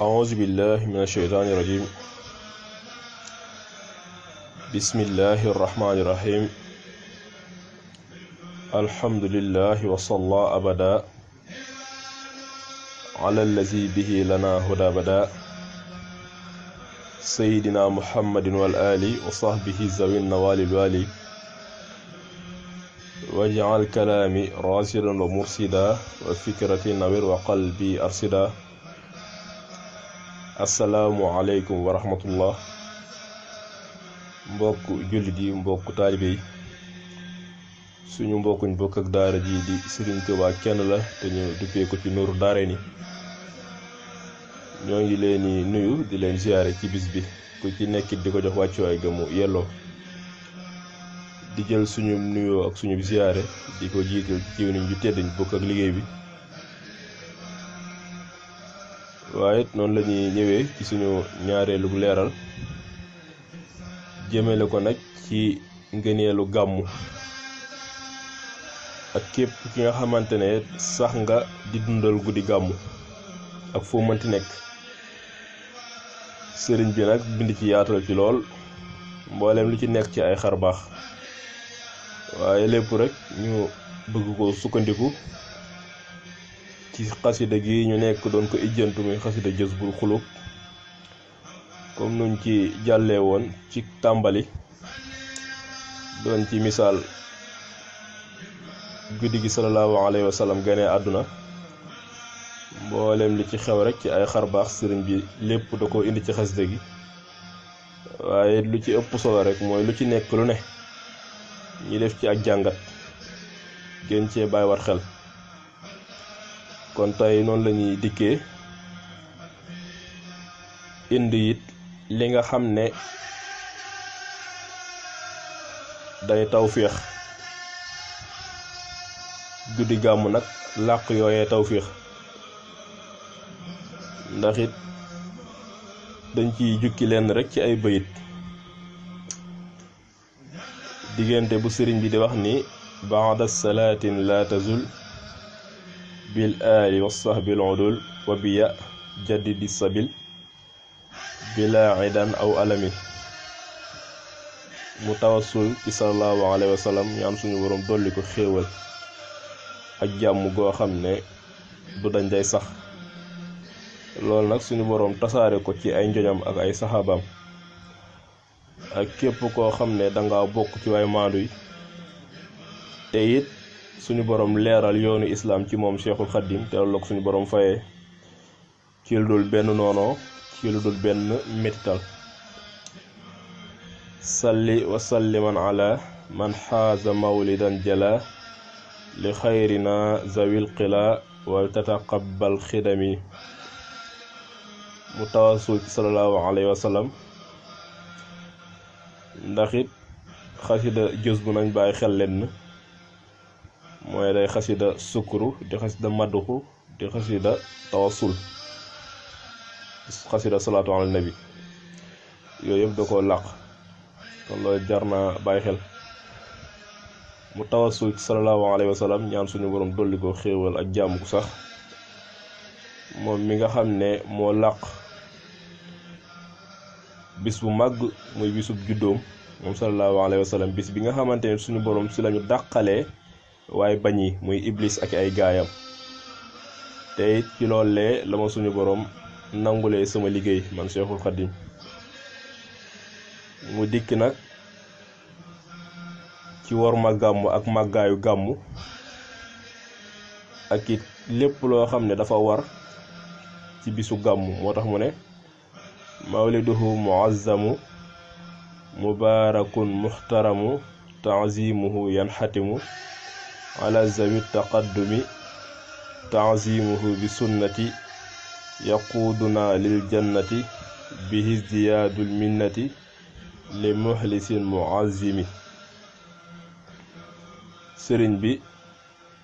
أعوذ بالله من الشيطان الرجيم. بسم الله الرحمن الرحيم. الحمد لله وصلى أبدا على الذي به لنا هدى بدا سيدنا محمد والآل وصحبه ذوي النوال الوالي واجعل كلامي راشدا ومرشدا وفكرتي نوير وقلبي أرشدا. asalaamualeykum wa rahmatullah. mbokk jullit yi, mbokk taalibe yi, suñu mbokkuñ bokk ak daara ji di Serigne Touba kenn la te ñu duppee ko ci Nuuru Daarayni. ñoo ngi leen di nuyu di leen ziyaare ci bis bi, ku ci nekkit di ko jox wàccuwaay gamu yelloo. di jël suñu nuyoo ak suñu ziyaare di ko jiital ci niñ ju tedd ñu bokk ak liggéey bi. waaye noonu la ñuy ñëwee ci suñu ñaareelu leeral jëmale ko nag ci ngëneelu gàmmu ak képp ki nga xamante ne sax nga di dundal guddi gàmmu ak foo mënti nekk. sëriñ bi nag bind ci yaatal ci lool mboolem lu ci nekk ci ay xar baax, waaye lépp rek ñu bëgg ko sukkandiku ci xasida gi ñu nekk doon ko ijjantu muy xasida Jazbul Xulub. comme nuñ ci jàllee woon ci tàmbali doon ci misaal guddi gi sallallahu alayhi wa sallam gane àdduna, mboolem li ci xew rek ci ay xarbaax sëriñ bi lépp da ko indi ci xasida gi. waaye lu ci ëpp solo rek mooy lu ci nekk lu ne ñi def ci ak jàngat gën cee bàyyi war xel. kon tey noonu la ñuy dikkee indi it li nga xam ne day tawféex. guddi gàmmu nag làq yooyee tawféex, ndax it dañ ciy jukki lenn rek ci ay bayit. diggante bu sëriñ bi di wax ni baada salaatin la tazul bil aali wa sahbil udul wa biya jaddidi sabil bila idan aw alami. mu tawassul ci sallallahu alayhi wa sallam ñaan suñu borom dolli ko xéewal ak jàmm goo xam ne du dañ day sax. loolu nag suñu borom tasaare ko ci ay njoñam ak ay saxaabaam ak képp koo xam ne danga bokk ci waay maandu yi. te it suñu borom leeral yoonu islaam ci moom Cheikhul Khadim te loolu suñu borom fayee ci lu dul benn noonoo, ci lu dul benn mettital. salli wa salliman ala man xaaza mawlidan jala li xayrina zawil qila wal tataqabbal xidami. mu tawasul ci sallallahu alayhi wa sallam ndax it xasida jës bu nañ bàyyi xel leen mooy day xasida sukuru, di xasida madduxu, di xasida tawassul, xasida salaatu ala nabi. yooyu yëpp da ko làq, kon loolu jar na bàyyi xel. mu tawassul ci sallallahu alayhi wa sallam ñaan suñu borom dolli ko xéewal ak jàmm ku sax, moom mi nga xam ne moo làq bis bu màgg muy bisub juddoom moom sallallahu alayhi wa sallam, bis bi nga xamante ne suñu borom si lañu dàqalee waaye bañ yi muy iblis ak ay gaayam. te it ci loolee la ma suñu borom nangulee sama liggéey man Cheikhul Khadim. mu dikk nag ci worma gàmmu ak màggaayu gàmmu ak it lépp loo xam ne dafa war ci bisu gàmmu. moo tax mu ne mawliduhu muazzamu mubaarakun muxtaramu taazimuhu yanxatimu ala zawi taqaddumi taazimuhu bi sunnati yaquuduna lil jannati bihi ziyaadul minnati li muxlisin muazzimi. sëriñ bi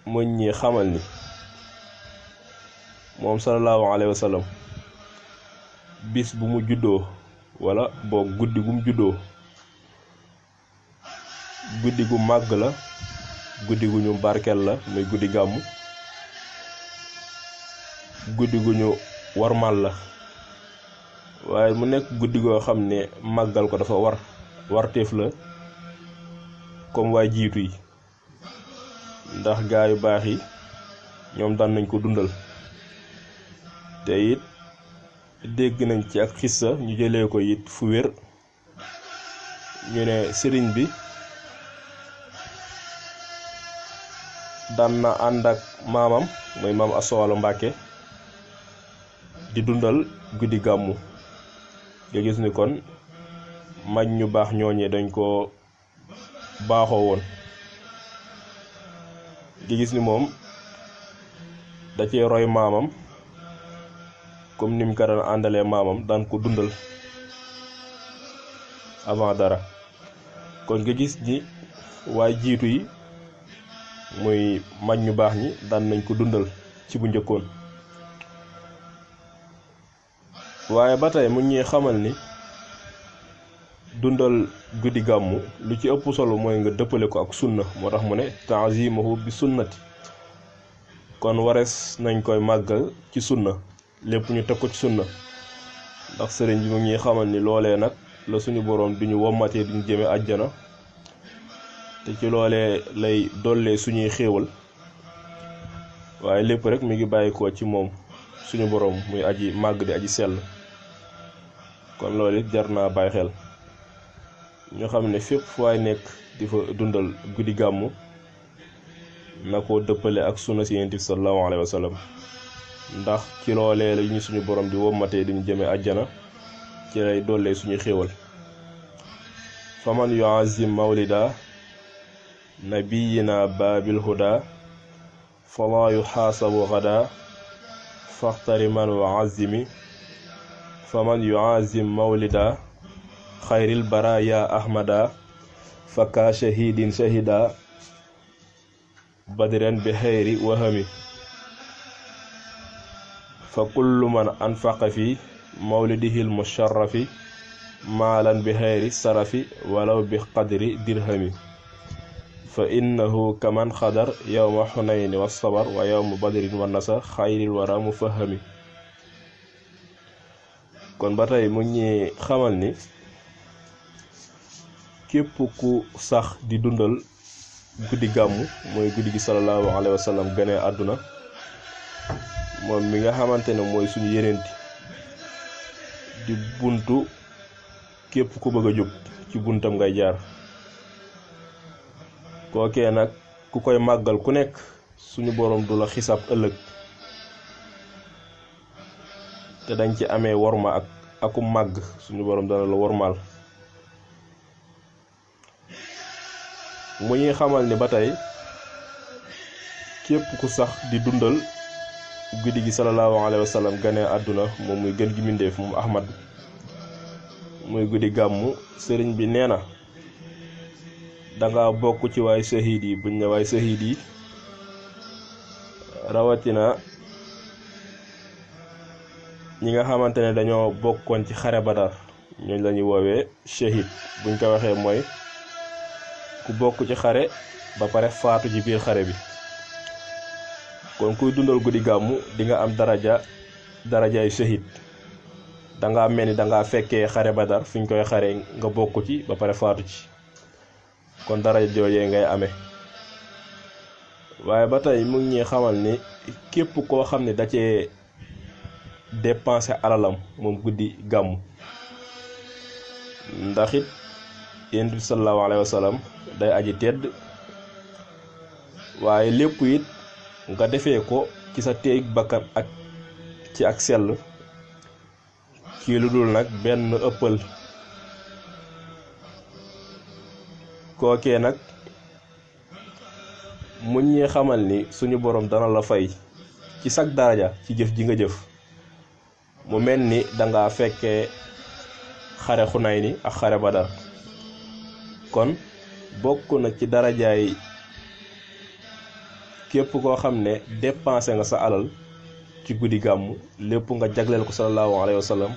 muñ ñi xamal ni moom sallallahu alayhi wa sallam bis bu mu juddoo wala boog guddi gu mu juddoo guddi gu màgg la, guddi gu ñu barkeel la muy guddi gàmmu. guddi gu ñu warmal la waaye mu nekk guddi goo xam ne màggal ko dafa warteef la comme waa jiitu yi, ndax gaa yu baax yi ñoom daan nañ ko dundal. te it dégg nañ ci ak xissa ñu jëlee ko it fu wér ñu ne sëriñ bi daan na ànd ak maamam mooy maam Asta Walo Mbàkke di dundal guddi gàmmu. nga gis ni kon mag ñu baax ñooñee dañ ko baaxoo woon. nga gis ni moom da cee roy maamam comme ni mu ko daan àndalee maamam daan ko dundal avant dara. kon nga gis ni waaye jiitu yi muy mag ñu baax ñi daan nañ ko dundal ci bu njëkkoon. waaye ba tey mu ñuy xamal ni dundal guddi gàmmu lu ci ëpp solo mooy nga dëppale ko ak sunna. moo tax mu ne ta'zimuhu bi sunnati, kon warees nañ koy màggal ci sunna, lépp ñu teg ko ci sunna. ndax sëriñ bi mu ñuy xamal ni loolee nag la suñu boroom duñu wommatee duñu jëme àjjana, te ci loolee lay dollee suñuy xéewal. waaye lépp rek mi ngi bàyyikoo ci moom suñu boroom muy aji màgg di aji sell. kon loolu it jar naa bàyyi xel ñu xam ne fépp fu waay nekk di fa dundal guddi gàmmu na ko dëppale ak sunna si Yonent bi sallallahu alayhi wa sallam, ndax ci loolee la ñu suñu borom di wommatee diñu jëme àjjana, ci lay dollee suñu xéewal. faman yuazim mawlida nabiyina baabil huda fala yuxaasabu gada faxtariman wa azimi. faman yuazim mawlida xayril baraya ahmada faka shahidin shahida badren bi xayri wahami. fa kullu man anfaqa fi mawlidihil musharrafi maalan bi xayri sarafi walaw bi qadri dirhami. fa innahu kaman xadar yawma xunayni wa sabar wa yawma badrin wa nasar xayril wara mu fahami. kon ba tey mu ñi xamal ni képp ku sax di dundal guddi gàmmu mooy guddi gi sallallahu alayhi wa sallam gane àdduna, moom mi nga xamante ne mooy suñu yeneenti di buntu képp ku bëgg a jóg ci buntam ngay jaar. kookee nag ku koy màggal ku nekk suñu boroom du la xisaab ëllëg, te dañ ci amee worma aku màgg, suñu boroom dana la wormaal. mu ñuy xamal ni ba tey képp ku sax di dundal guddi gi sallallahu alayhi wa sallam gane àdduna moom muy gën gi mbindéef moom Ahmad, muy guddi gàmmu. sëriñ bi nee na danga bokk ci waay sahiid yi. buñ ne waay sahiid yi rawatina ñi nga xamante ne dañoo bokkoon ci xare Badar, ñooñ la ñuy woowee shahid. buñ ko waxee mooy ku bokk ci xare ba pare faatu ci biir xare bi. kon kuy dundal guddi gàmmu di nga am darajaay shahid. danga mel ni danga fekkee xare Badar fi ñu koy xare nga bokk ci ba pare faatu ci, kon daraja joojee ngay amee. waaye ba tey mu ngi ñuy xamal ni képp koo xam ne da cee dépensé alalam moom guddi gàmmu, ndax it Yonent bi sallallahu alayhi wa sallam day aji tedd, waaye lépp it nga defee ko ci sa teeg bakkan ak ci ak sell, ci lu dul nag benn ëppal. kookee nag mu ñi xamal ni suñu boroom dana la fay ci sag daraja ci jëf ji nga jëf. mu mel ni danga fekkee xare Xunayni ak xare Badar, kon bokk na ci darajaay képp koo xam ne dépensé nga sa alal ci guddi gàmmu, lépp nga jagleel ko sallallahu alayhi wa sallam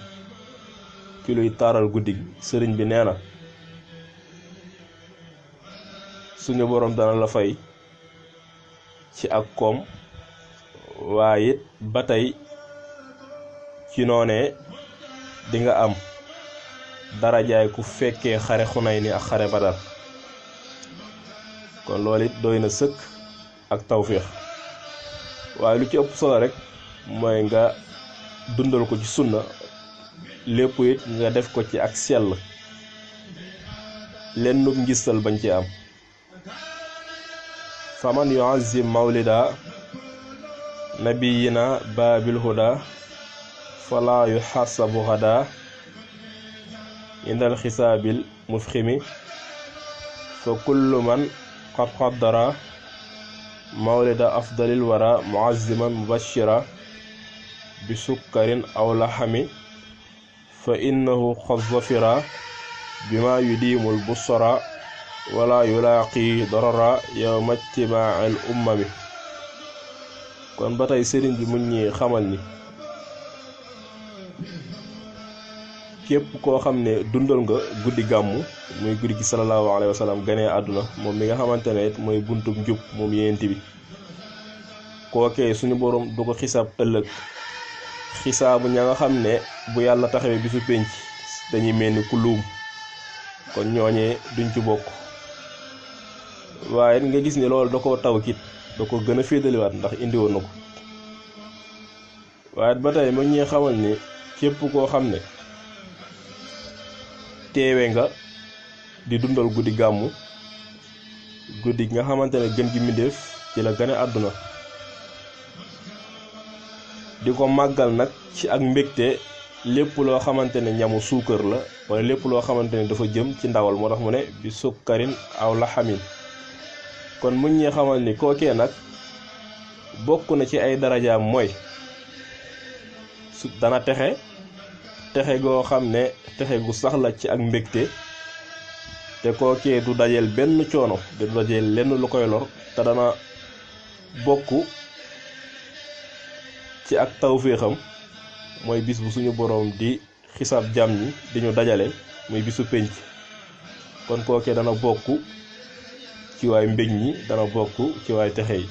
ci luy taaral guddi gi. sëriñ bi nee na suñu boroom dana la fay ci ak koom, waaye it ba tey ci noonee di nga am darajaay ku fekkee xare Xunayni ak xare Badar kon loolu it doy na sëkk ak tawféex waaye lu ci ëpp solo rek mooy nga dundal ko ci sunna lépp it nga def ko ci ak sell lenn nu ngistal bañ ci am faman yu'azzim mawlida nabiyina babil huda fala yuhasabu hada indal xisaabil mufximi fa kullu man qad qaddara mawlida afdalil wara muazziman mubashira bi sukkarin aw laxami fa innahu qad zafira bima yudimul busra wala yulaaqi darara yawma ijtimaa'il ummami kon ba tey sëriñ bi mu ñi xamal ni képp koo xam ne dundal nga guddi gàmmu muy guddi gi sallallahu alayhi wa sallam ganee àdduna moom mi nga xamante ne it mooy buntu njub moom yéent bi kookee suñu borom du ko xisaab ëllëg xisaabu ña nga xam ne bu yàlla taxawee bisu pénc dañuy mel ni ku luum kon ñooñee duñ ci bokk waaye nga gis ni loolu da ko taw kit da ko gën a féetaliwaat ndax indi woon na ko waaye ba tey ma ñee xamal ni képp koo xam ne teewe nga di dundal guddi gàmmu guddi nga xamante ne gën gi mbindéef ci la gane àdduna di ko màggal nag ci ak mbégte lépp loo xamante ne ñamu suukar la wala lépp loo xamante ne dafa jëm ci ndawal moo tax mu ne bi sukkarin aw laxamin kon mu ñee xamal ni kookee nag bokk na ci ay darajaam mooy su dana texe goo xam ne texe gu sax la ci ak mbégte te kookee du dajeel benn coono du dajeel lenn lu koy lor te dana bokk ci ak tawféexam mooy bis bu suñu boroom di xisaab jàmm ñi di ñu dajale muy bisu pénc kon kookee dana bokk ci waay mbég ñi dana bokk ci waay texe yi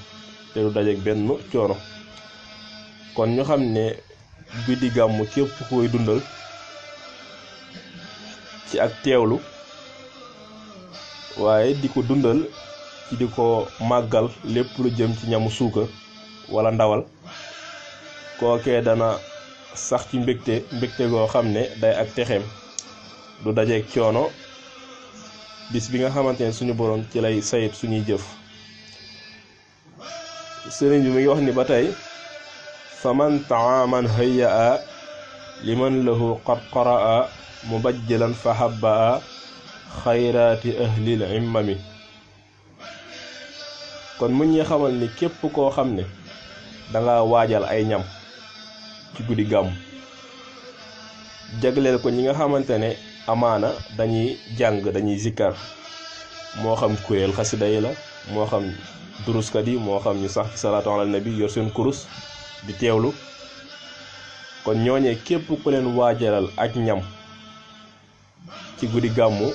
te du dajeek benn coono kon ñu xam ne guddi gàmmu képp koy dundal ci ak teewlu waaye di ko dundal ci di ko màggal lépp lu jëm ci ñamu suukar wala ndawal kookee dana sax ci mbégte goo xam ne day ak texeem du dajeek coono bis bi nga xamante ne suñu boroom ci lay sayit suñuy jëf sëriñ bi mu ngi wax ni ba tey faman taaman hayya liman lahu qad qaraa mubajjalan fa habba xayraati ahlil immami kon mu ñi xamal ni képp koo xam ne danga waajal ay ñam ci guddi gàmm jagleel ko ñi nga xamante ne amaana dañuy jàng dañuy zikkar moo xam kuréel xasida yi la moo xam duruskat yi moo xam ñu sax ci salaatu ala nabi yor seen kurus di teewlu kon ñooñee képp ku leen waajalal ak ñam ci guddi gàmmu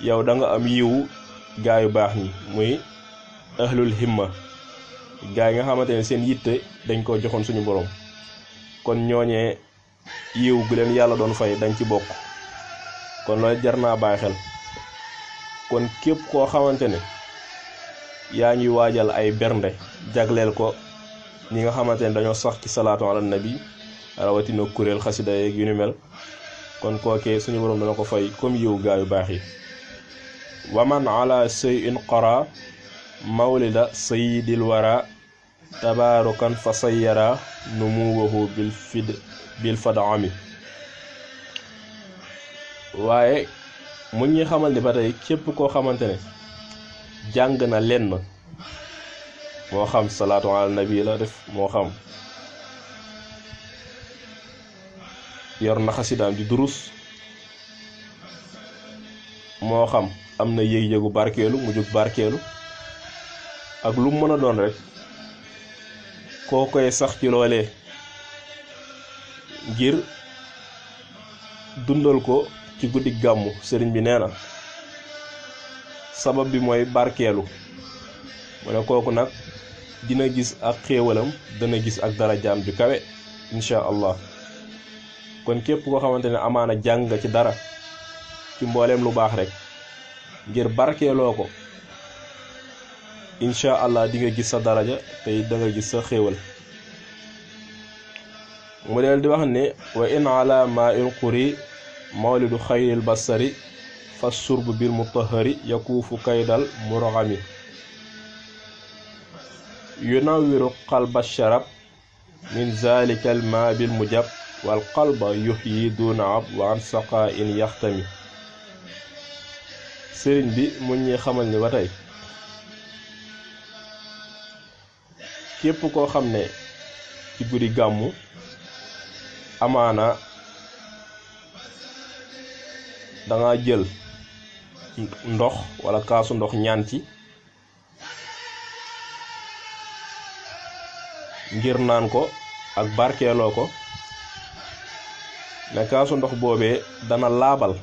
yow da nga am yiwu gaa yu baax ñi muy ahlul himma gaa yi nga xamante ne seen yitte dañ ko joxoon suñu borom kon ñooñee yiw gu leen yàlla doon fay dañ ci bokk kon loolu jar naa bàyyi xel kon képp koo xamante ne yaa ngi waajal ay bernde jagleel ko ñi nga xamante ne dañoo sax ci salaatu ala nabi rawatina kuréel xasida yeeg yu ni mel kon kookee suñu borom dana ko fay comme yiw gaa yu baax yi waman ala shay'in qara mawlida sayyidil wara tabaarukan fa sayyara numuwahu bil fadami waaye mu ñuy xamal ni ba tey képp koo xamante ne jàng na lenn moo xam salaatu ala nabi la def moo xam yor na xasidaam di durus moo xam am na yëg-yëgu barkeelu mu jóg barkeelu ak lu mu mën a doon rek koo koy sax ci loolee ngir dundal ko ci guddi gàmmu sëriñ bi nee na sabab bi mooy barkeelu mu ne kooku nag dina gis ak xéewalam dana gis ak darajaam ju kawe incha allah kon képp koo xamante ne amaana jàng nga ci dara ci mbooleem lu baax rek ngir barkeeloo ko incha allah di nga gis sa daraja tey da nga gis sa xéewal. mu del di wax ne wa in ala ma in quri mawlidu xayril basari fa surb bil mutahari yakuufu kaydal muragami yunawiru qalba sharab min zalika al ma bil mujab wal qalba yuhyi duna ab wa an saqa in yaxtami. sëriñ bi mu ñuy xamal ni ba tey képp koo xam ne ci guddi gàmmu amaana danga jël ndox wala kaasu ndox ñaan ci ngir naan ko ak barkeeloo ko ne kaasu ndox boobee dana laabal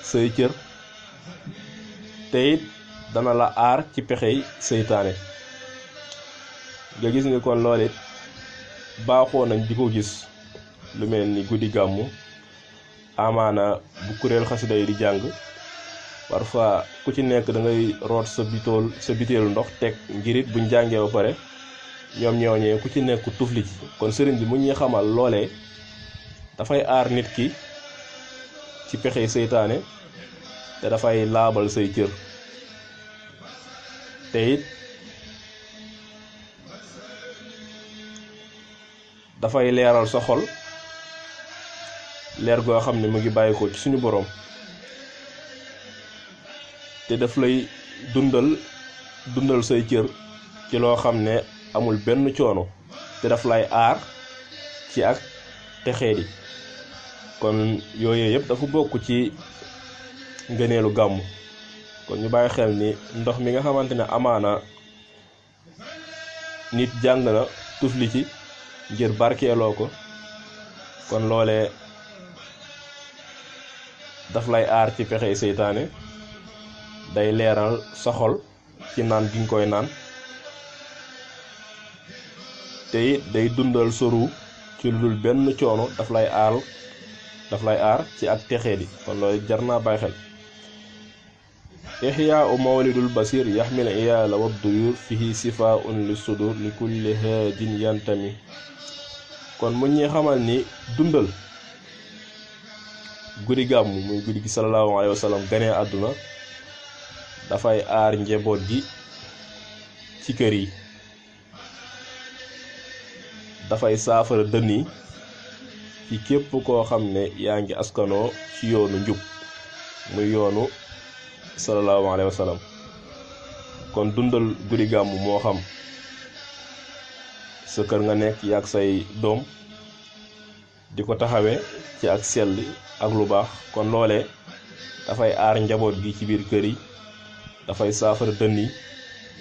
say cër te it dana la aar ci pexey seytaane. nga gis ni kon loolu it baaxoo nañ di ko gis lu mel ni guddi gàmmu amaana bu kuréel xasida yi di jàng parfois ku ci nekk da ngay root sa biteelu ndox teg ngir it buñ jàngee ba pare ñoom ñooñee ku ci nekk tufli ci. kon sëriñ bi mu ñuy xamal loolee dafay aar nit ki ci pexey seytaane te dafay laabal say cër te it dafay leeral sa xol leer goo xam ne mu ngi bàyyi ko ci suñu boroom te daf lay dundal say cër ci loo xam ne amul benn coono te daf lay aar ci ak texeedi. kon yooyu yëpp dafa bokk ci ngëneelu gàmmu. kon ñu bàyyi xel ni ndox mi nga xamante ne amaana nit jàng na tufli ci ngir barkeeloo ko kon loolee daf lay aar ci pexey seytaane day leeral sa xol ci naan gi nga koy naan te it day dundal soru ci lu dul benn coono daf lay aar ci ak texeedi. kon loolu jar naa bàyyi xel. ihyaa'u mawlidul basir yaxmil iyaala wa duyur fihi sifaa'un li sudur li kulli haadin yantami. kon mu ñuy xamal ni dundal guddi gàmmu muy guddi gi sallallahu alayhi wa sallam ganee àdduna dafay aar njaboot gi ci kër yi, dafay saafara dënn yi ci képp koo xam ne yaa ngi askanoo ci yoonu njub muy yoonu sallallahu alayhi wa sallam. kon dundal guddi gàmmu moo xam sa kër nga nekk yaag say doom di ko taxawee ci ak sell ak lu baax kon loolee dafay aar njaboot gi ci biir kër yi, dafay saafara dënn yi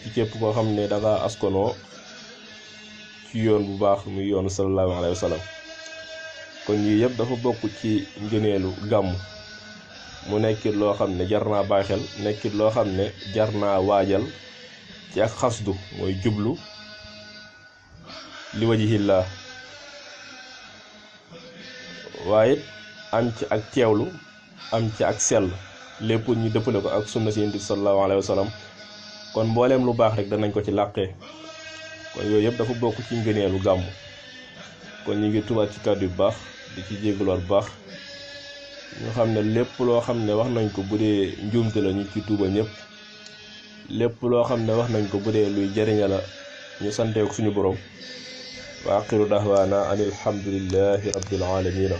ci képp koo xam ne danga askanoo ci yoon bu baax muy yoonu sallallahu alayhi wa sallam. kon yii yëpp dafa bokk ci ngëneelu gàmmu mu nekkit loo xam ne jar naa bàyyi xel, nekkit loo xam ne jar naa waajal ci ak xasdu mooy jublu li wajihillah, waaye am ci ak teewlu am ci ak sell lépp ñu dëppale ko ak sunna si yonent bi sallallahu alayhi wa sallam. kon mbooleem lu baax rek danañ ko ci làqee. kon yooyu yëpp dafa bokk ci ngëneelu gàmmu. kon ñu ngi tubaat ci kàddu yu baax di ci jégaluwaat bu baax ñu xam ne lépp loo xam ne wax nañ ko bu dee njuumte la ñu ci tuuba ñëpp, lépp loo xam ne wax nañ ko bu dee luy jariña la ñu santee ko suñu borom. wa aqiru dahwaana anil hamdulillahi rabbil aalamiina.